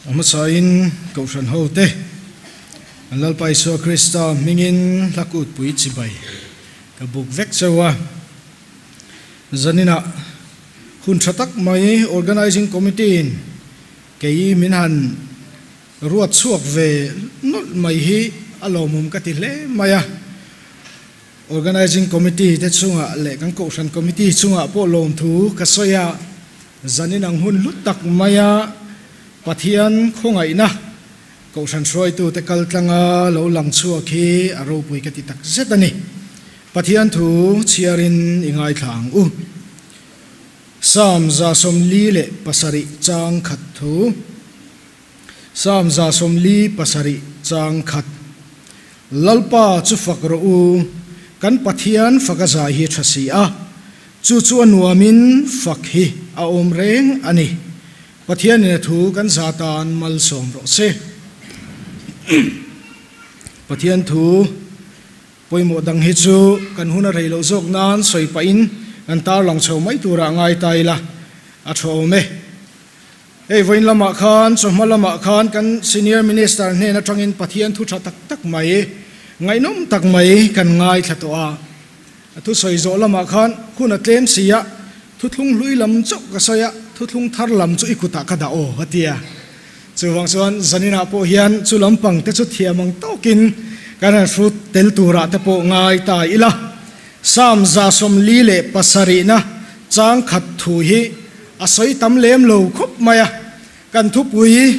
A hmasain Kohhran hote an Lalpa Isua Krista hmingin hla kutpui chibai ka buk vek cheu a. Zaninah hun tha tak mai Organising Committee in kei min han ruat chhuak ve nawlh mai hi a lawmawm ka ti hle mai a. Organising Committee te chungah leh kan Kohhran Committee chungah pawh lawmthu ka sawi a, zanin ang hun hlu tak maia Pathian khawngaihna Kohhran hruaitute kal tlanga lo lang chhuak hi a ropui ka ti tak zet a ni. Pathian thu chhiarin i ngaithla ang u. Psalm 47 chang khat thu. Psalm 47 chang khat. Lalpa chu fak rawh u, kan Pathian fak a zai hi tha si a, chu chu a nuamin fak hi a awm reng a ni. Pathianin a thu kan za tan malsawm rawh se. Pathian thu pawimawh dang hi chu kan hun a rei loh zawk nan sawi pahin kan tarlang chho mai turah ngai ta ila a tha awm e. Hei vawiin lamah khan, chawhma lamah khan kan Senior Minister hnen atangin Pathian thu tha tak tak mai, ngaihnawm tak mai kan ngaithla tawh a. A thusawi zawh lamah khan hun a tlem si a, thuthlung hlui lam chauh ka sawi a, thuthlung thar lam chu i kutah ka dah aw a ti a. Chuvang chuan zaninah pawh hian chu lampang te chu thiam ang tawkin kan han hrut tel turah te pawh ngai ta ila. Psalm 47na chang khat thu hi A sawi tam lem lo khawp mai a, kan thupui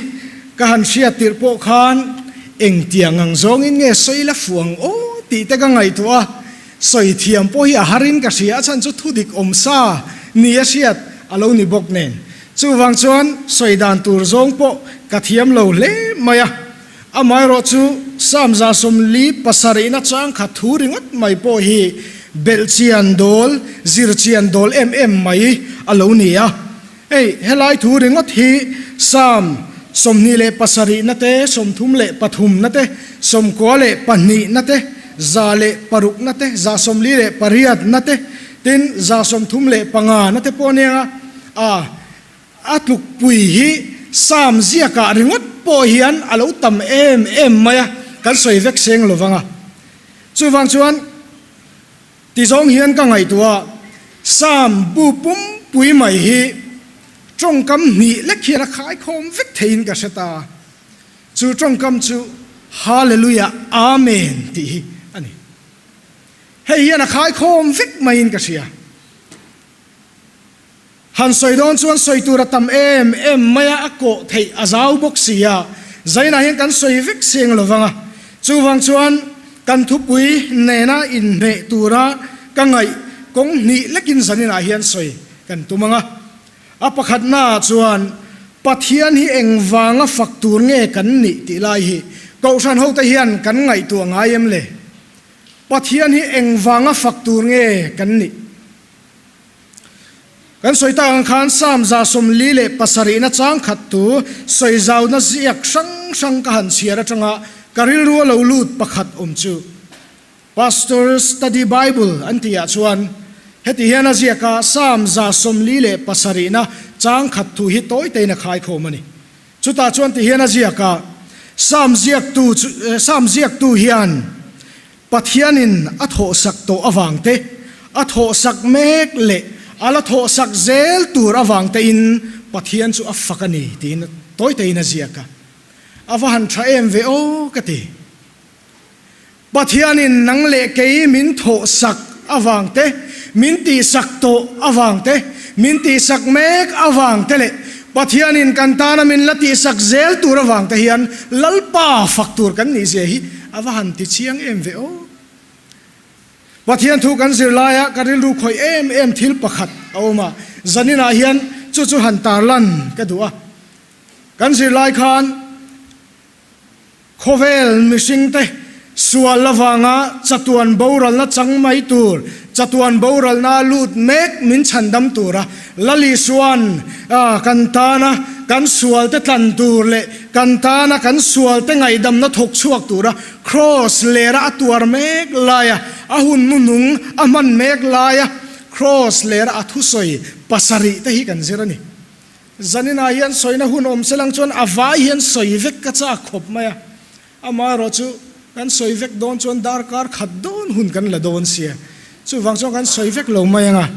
ka han hriat tirh pawh khan engtiang ang zawngin nge sawi la fuh ang aw tih te ka ngaihtuah a, sawi thiam pawh hi a harin ka hria a chhan chu thudik awm sa ni a hriat a lo ni bawk nen. Chuvang chuan sawi dan tur zawng pawh ka thiam lo hle mai a, amaherawh chu Psalm 47na chang khat thu ringawt mai pawh hi belhchian dawl, zirchian dawl em em mai a lo ni a. Hei, helai thu ringawt hi Psalm 27na te, 33na te, 92na te, 106na te, 148na te, tin 35na te pawh ania a, A tlukpui hi Psalm ziakah ringawt pawh hian a lo tam em em mai a, kan sawi vek seng lo vang a. Chuvang chuan tizawng hian ka ngaihtuah a, Psalm bu pumpui mai hi tawngkam hnih lek hian a khaikhawm vek theiin ka hre ta. Chu tawngkam chu Hallelujah Amen tih hi a ni. Hei hian a khaikhawm vek maiin ka hria. Han sawi dawn chuan sawi tur a tam em em mai a, a kawh theih a zau bawk si a, zainah hian kan sawi vek seng lo vang a, chuvang chuan kan thupui nena inhmeh tura ka ngaih kawng hnih lekin zaninah hian sawi kan tum ang a. A pakhatnaah chuan Pathian hi engvanga fak tur nge kan nih tih lai hi Kohhran hote hian kan ngaihtuah ngai em le? Pathian hi engvanga fak tur nge kan nih? Kan sawi tak ang khan Psalm 47na chang khat tu sawi zauna ziak hrang hrang ka han chhiar atanga ka rilru a lo lut pakhat awm chu Pastor Study Bible an tih ah chuan heti hian a ziak a, Psalm 47na chang khat thu hi tawi tein a khaikhawm a ni. Chutah chuan ti hian a ziak a, Psalm ziaktu chu Psalm ziaktu hian Pathianin a thawhsak tawh avang te, a thawhsak mek leh a la thawhsak zel tur avang tein Pathian chu a fak a ni tiin tawi tein a ziak a. A va han tha em ve aw ka ti. Pathianin nang leh kei min thawhsak avang te, min tihsak tawh avang te, min tihsak mek avang te leh Pathianin kan tana min la tihsak zel tur avang te hian Lalpa fak tur kan nih zia hi a va han ti chiang em ve aw. Pathian thu kan zir laia ka rilru khawih em em thil pakhat a awm a, zaninah hian chu chu han tarlan ka duh a. Kan zir lai khan Khawvel mihringte sual avanga chatuan boralna chang mai tur, chatuan boralna lut mek min chhandam tura Lal Isua'n kan tana kan sualte tlan tur leh kan tana kan sualte ngaihdamna thawk chhuak tura Kraws lera a tuar mek laia a hun hnuhnung a hman mek laia Kraws lera a thusawi pasarih te hi kan zir a ni. Zaninah hian sawina hun awm selang chuan a vai hian sawi vek ka chak khawp mai a. Amaherawh chu kan sawi vek dawn chuan darkar khat dawn hun kan la dawn sia. Chuvang chuan kan sawi vek lo mai ang a.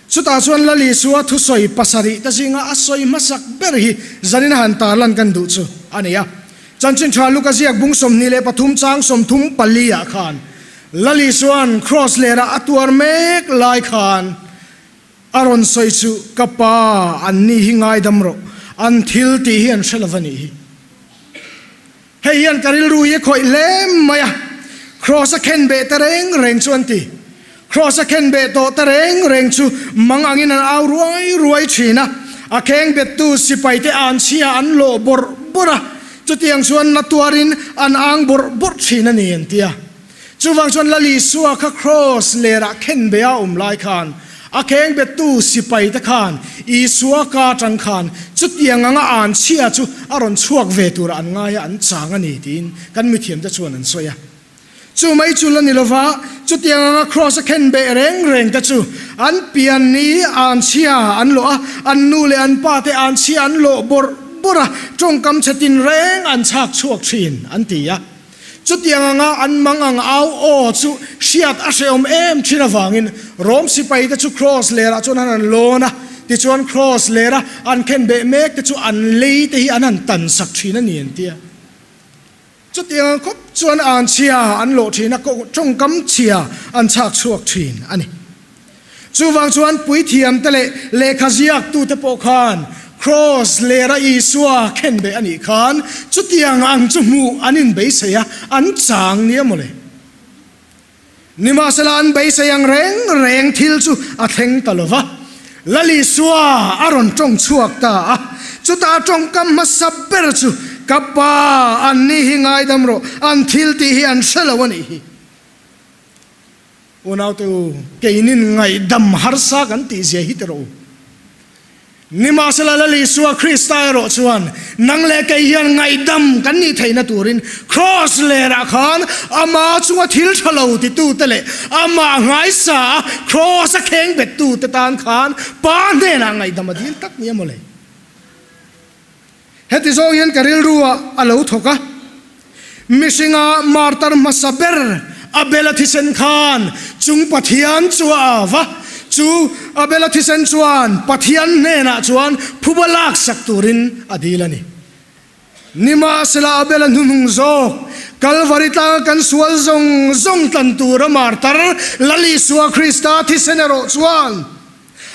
Chutah chuan Lal Isua thusawi pasarih te zinga a sawi hmasak ber hi zanin han tarlan kan duh chu a ni a. Chanchin tha Luka ziak bung 23 chang 34 ah khan Lal Isua'n Kraws lerah a tuar mek lai khan a rawn sawi chu, Ka Pa, anni hi ngaidam rawh, an thil tih hi an hre lo va nih hi. Hei hian ka rilru hi a khawih hle mai a, Kraws a khen beh ta reng reng chu an ti. Kraws a khen beh tawh ta reng reng chu mang angin an au ruai ruai thin a, a kheng bettu sipaite anchhia an lawh bawrh bawrh a, chutiang chuan na tuarin an ang bawrh bawrh thin a ni an ti a. Chuvang chuan Lal Isua kha Kraws lerah khen beh a awm lai khan a kheng bettu sipaite khan Isua ka atang khan chutiang anga anchhia chu a rawn chhuak ve turah an ngai a, an chang a ni tiin kan mithiamte chuan an sawi a. Chu mai chu la ni lova, chutiang anga Kraws a khen beh reng reng te chu an pian ni anchhia an lawh a, an nu leh an pa te anchhia an lawh bawrh bawrh a, tawngkam chhe tin reng an chhak chhuak thin an ti a. Chutiang anga an mang ang au aw chu hriat a hrehawm em thin avangin Rom sipai te chu Kraws lerah chuan an han lawn a, tichuan Kraws lera an khen beh mek te chu an lei te hi an han tan sak thin a ni an ti a. Chutiang ang khawp chuan an chhia an lawh thin a, tawngkam chhia an chhak chhuak thin a ni. Chuvang chuan puithiamte leh lehkha ziaktute pawh khan Kraws lera Isua khenbeh a nih khan chutiang ang chu hmuh an inbeisei a, an chang nia mawle. Nimahsela an beisei ang reng reng thil chu a thleng ta lo va, Lal Isua a rawn tawng chhuak ta a, chutah a tawngkam hmasa ber chu, Ka Pa, anni hi ngaidam rawh, an thil tih hi an hre lo a nih hi. Unaute u, keinin ngaihdam harsa kan tihzia hi ti rawh u. Nimahsela Lal Isua Krista erawh chuan nang leh kei hian ngaihdam kan nih theihna turin Kraws lerah khan ama chunga thil tha lo titute leh amah nghaisa a Kraws a kheng bettute tan khan Pa hnenah ngaihdam a dil tak nia mawle. Heti zawng hian ka rilru ah a lo thawk a, mihringa martar hmasa ber Abela thisen khan chung Pathian chu a au va, chu Abela thisen chuan Pathian hnenah chuan phuba laksak turin a dil a ni. Nimahsela Abela hnuhnung zawk, Kalvari tlanga kan sual zawng zawng tlan tura martar Lal Isua Krista thisen erawh chuan,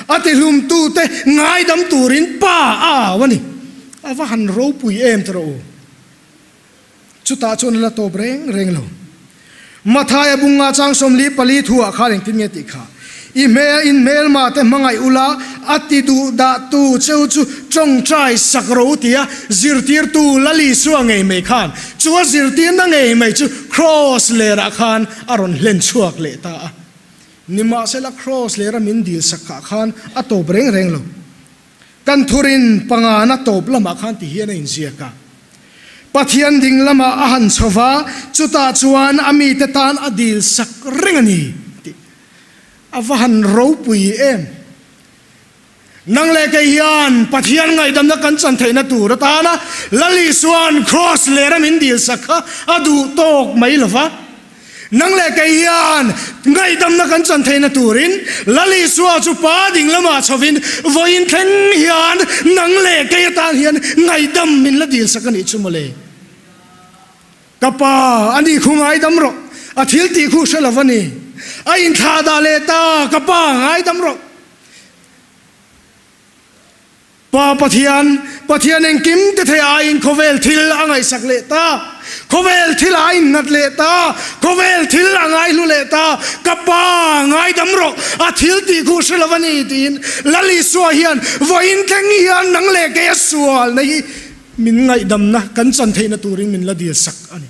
A tihlumtute ngaidam turin Pa a au a ni. A va han ropui em tawh rawh u. Chutah chuan a la tawp reng reng lo. Mathaia bunga chang 44 thuah khan engtin nge tih kha, I hmel in hmelma te hmangaih ula, a ti duh dah tu cheu chu tawngtai sak rawh u tia zirtirtu Lal Isua ngei mai khan chu a zirtirna ngei mai chu Kraws lerah khan a rawn hlen chhuak leh ta a. Nimahsela Kraws leh ram in dil sak ah khan a tawp reng reng lo. Kan thurin pangana tawp lamah khan ti hian a inziak a. Pathian ding lamah a han chho va, chutah chuan a mite tan a dil sak reng a ni tih a va han ropui em. Nang leh kei hian Pathian ngaihdamna kan chan theihna tur atana Lal Isua'n Kraws leh ram in dil sak kha a duh tawk mai lo va. Nang leh kei hian ngaihdamna kan chan theihna turin Lal Isua chu Pa ding lamah chhovin vawiin thleng hian nang leh kei atan hian ngaihdam min la dil sak a nih chu mawle. Ka pa, a ni khu ngaidam rawh, a thil tih khu hre lo va ni. A inthlah dah leh ta, ka pa, ngaidam rawh. Pa Pathian, Pathian engkim te thei aiin khawvel thil a ngaihsak leh ta, khawvel thil a innghat leh ta, khawvel thil a ngaihlu leh ta, ka Pa ngaidam rawh, a thil tih khuh hre lo a ni tiin Lal Isua hian vawiin thleng hian nang leh kei a sualna hi min ngaihdamna kan chan theihna turin min la dilsak a ni.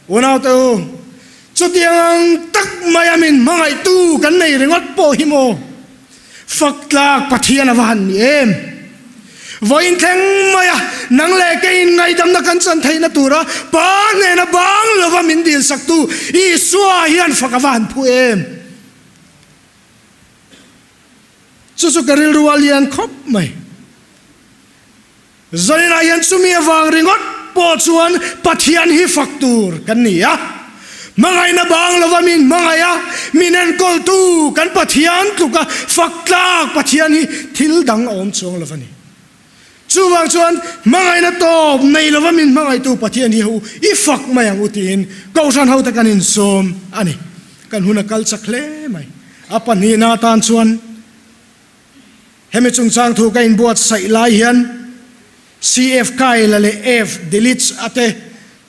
Unaute u, chutiang ang tak maia min hmangaihtu kan nei ringawt pawh hi maw? Fak tlak Pathian a va han ni em? Vawiin thleng maia nang leh keiin ngaihdamna kan chan theihna tura Pa hnena bang lova min dilsaktu Isua hian fak a va han phu em? Chu chu ka rilru a lian khawp mai. Zaninah hian chumi avang ringawt pawh chuan Pathian hi fak tur kan ni a. Hmangaihna bang lova min hmangaih a, min enkawltu kan Pathian tluka fak tlak Pathian hi thil dang a awm chuang lo a ni. Chuvang chuan hmangaihna tawp nei lova min hmangaihtu Pathian hi ho i fak mai ang u tiin Kohhran hote kan insawm a ni. Kan hun a kal chak hle mai. A pahnihna atan chuan Hemi chungchang thu ka inbuatsaih lai hian CF Kyle-a leh F. Delitzsch-a te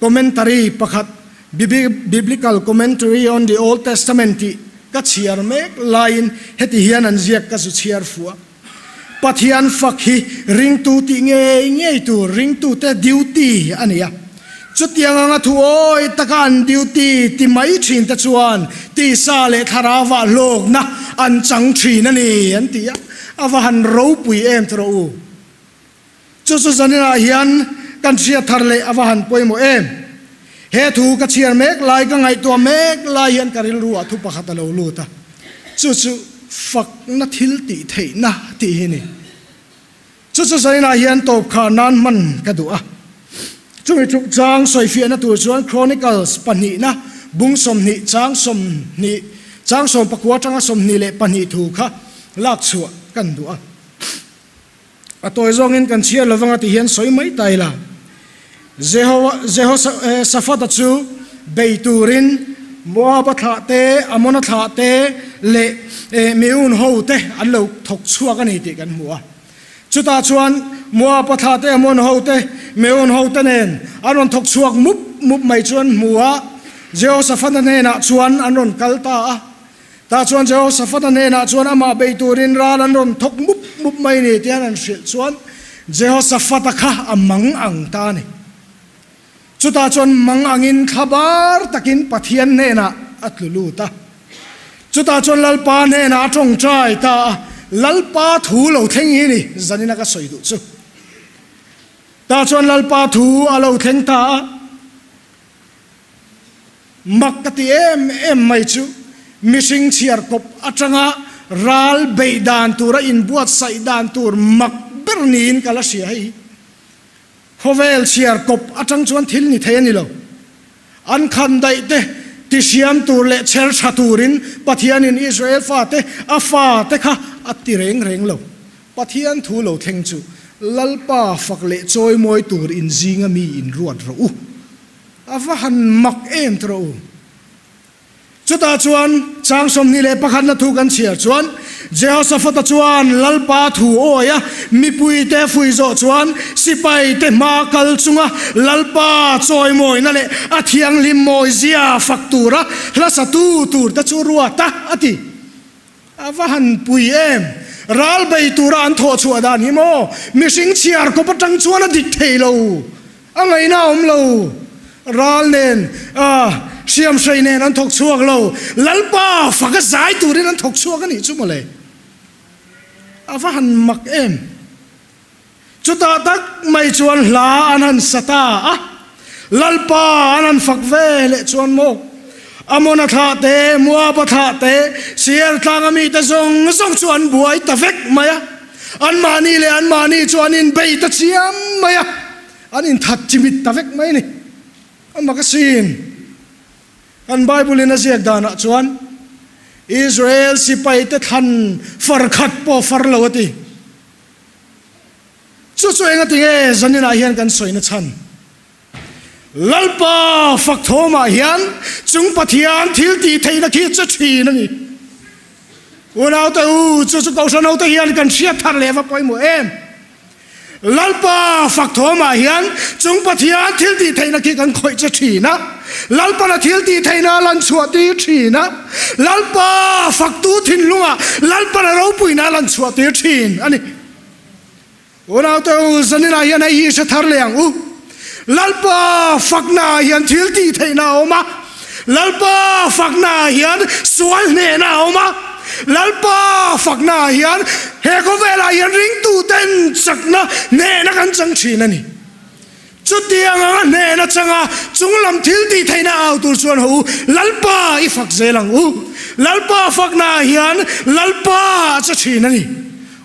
commentary pakhat Biblical Commentary on the Old Testament tih ka chhiar mek laiin heti hian an ziak ka zu chhiar fuh a, Pathian fak hi ringtu tih ngei ngei tur ringtute duty a ni a. Chutiang anga thu awi taka an duty ti mai thin te chuan tisa leh thlarauah hlawkna an chang thin a ni an ti a, a va han ropui em tawh rawh u. Chu chu zaninah hian kan hriat thar leh a va han pawimawh em. He thu ka chhiar mek lai, ka ngaihtuah mek lai hian ka rilru ah thu pakhat a lo lut a, chu chu fakna thil tih theihna tih hi a ni. Chu chu zainah hian tawp khar nan hman ka duh a. Chumi tluk chang sawifiahna tur chuan Chronicles pahnihna bung 20 chang 20 chang 19 atanga 22 thu kha lak chhuah kan duh a. A tawi zawngin kan chhiar lovang a ti hian sawi mai ta ila. Jehoshaphat-a chu bei turin Moab-a thlah te, Amon-a thlah te leh Meun ho te an lo thawk chhuak a ni tih kan hmu a. Chutah chuan Moab-a thlah te, Amon ho te, Meun ho te nen an rawn thawk chhuak mup mup mai chu an hmu a, Jehoshaphat-a hnenah chuan an rawn kal ta a. Tah chuan Jehoshaphat-a hnenah chuan amah bei turin ral an rawn thawk mup mup mai ni tian an hrilh chuan Jehoshaphat-a kha a mang ang ta a ni. Chutah chuan mang angin thla bar takin Pathian hnenah a tlu lut a. Chutah chuan Lalpa hnenah a tawngtai ta a, Lalpa thu lo thleng hi ni zanina ka sawi duh chu. Tah chuan Lalpa thu a lo thleng ta a. Mak ka ti em em mai chu mihring chhiar kawp atanga ral beih dan tura inbuatsaih dan tur mak ber niin ka la hria hei. Khawvel chhiar kawp atang chuan thil ni thei a ni lo. An khan daih te tihriam tur leh chher tha turin Pathianin Israel fate a fate kha a ti reng reng lo. Pathian thu lo thleng chu Lalpa fak leh chawimawi tur inzinga mi inruat rawh u. A va han mak em tawh rawh u. Chutah chuan chang 21 na thu kan chhiar chuan Jehoshaphat-a chuan Lalpa thu awi a, mipuite fui zawh chuan sipaite hma kal chunga Lalpa chawimawina leh a thianghlim mawizia fak tura hla satu turte chu ruat a, a ti. A va han pui em! Ral bei tura an thawh chhuah dan hi maw? Mihring chhiar kawp atang chuan a dik thei lo. A ngaihna a awm lo. Ral nen, hriamhrei nen an thawk chhuak lo. Lalpa fak a zai turin an thawk chhuak a nih chu mawle. A va han mak em! Chutah tak mai chuan hla an han sa ta a, Lalpa an han fak ve leh chuan maw, Amona thlah te, Moaba thlah te, Seir tlanga mite zawng zawng chu an buai ta vek mai a, anmahni leh anmahni chu an inbei ta chiam mai a, an inthat chimit ta vek mai a ni. A mak asin. Kan Bible-in a ziak danah chuan Israel sipaite thlan far khat pawh far lo a ti. Chu chu engati nge zaninah hian kan sawina chhan? Lalpa fak thawmah hian chung Pathian thil tih theihna khi che thin a ni. Unaute u, chu chu Kohhran hote hian kan hriat thar leh va pawimawh em? Lalpa fak thawmah hian chung Pathian thil tih theihna khi kan khawih che thin a, Lalpana thil tih theihna a lan chhuah tir thin a, Lalpa faktu thinlungah Lalpana ropuina a lan chhuah tir thin a ni. Unaute u, zaninah hian hei hi hre thar leh ang u. Lalpa faknaah hian thil tih theihna a awm a, Lalpa faknaah hian sual hnehna a awm a, Lalpa faknaah hian he khawvelah hian ringtuten chakna hnehna kan chang thin a ni. Chutiang anga hnehna changa chunglam thil tih theihna au tur chuan ho u, Lalpa i fak zel ang u. Lalpa faknaah hian Lalpa a che thin a ni.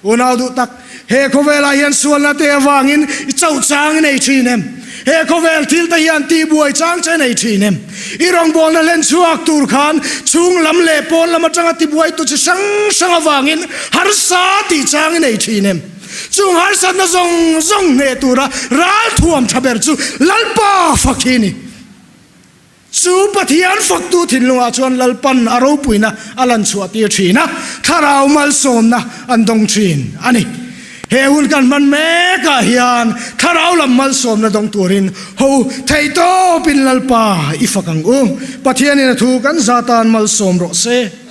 Unau duh tak, he khawvelah hian sualna te avangin i chauh chang i nei thin em? He khawvel thil te hian tihbuai chang che nei thin em? I rawngbawlna hlen chhuak tur khan chhung lam leh pawn lam atanga tibuaitu chi hrang hrang avangin harsa tih chang i nei thin em? Chung harsatna zawng zawng hneh tura ralthuam tha ber chu Lalpa fak hi a ni. Chu Pathian faktu thinlungah chuan Lalpan a ropuina a lan chhuah tir thin a, thlarau malsawmna an dawng thin a ni. He hun kan hman mekah hian thlarau lam malsawmna dawng turin ho theihtawpin Lalpa i fak ang u. Pathianin a thu kan za tan malsawm rawh se.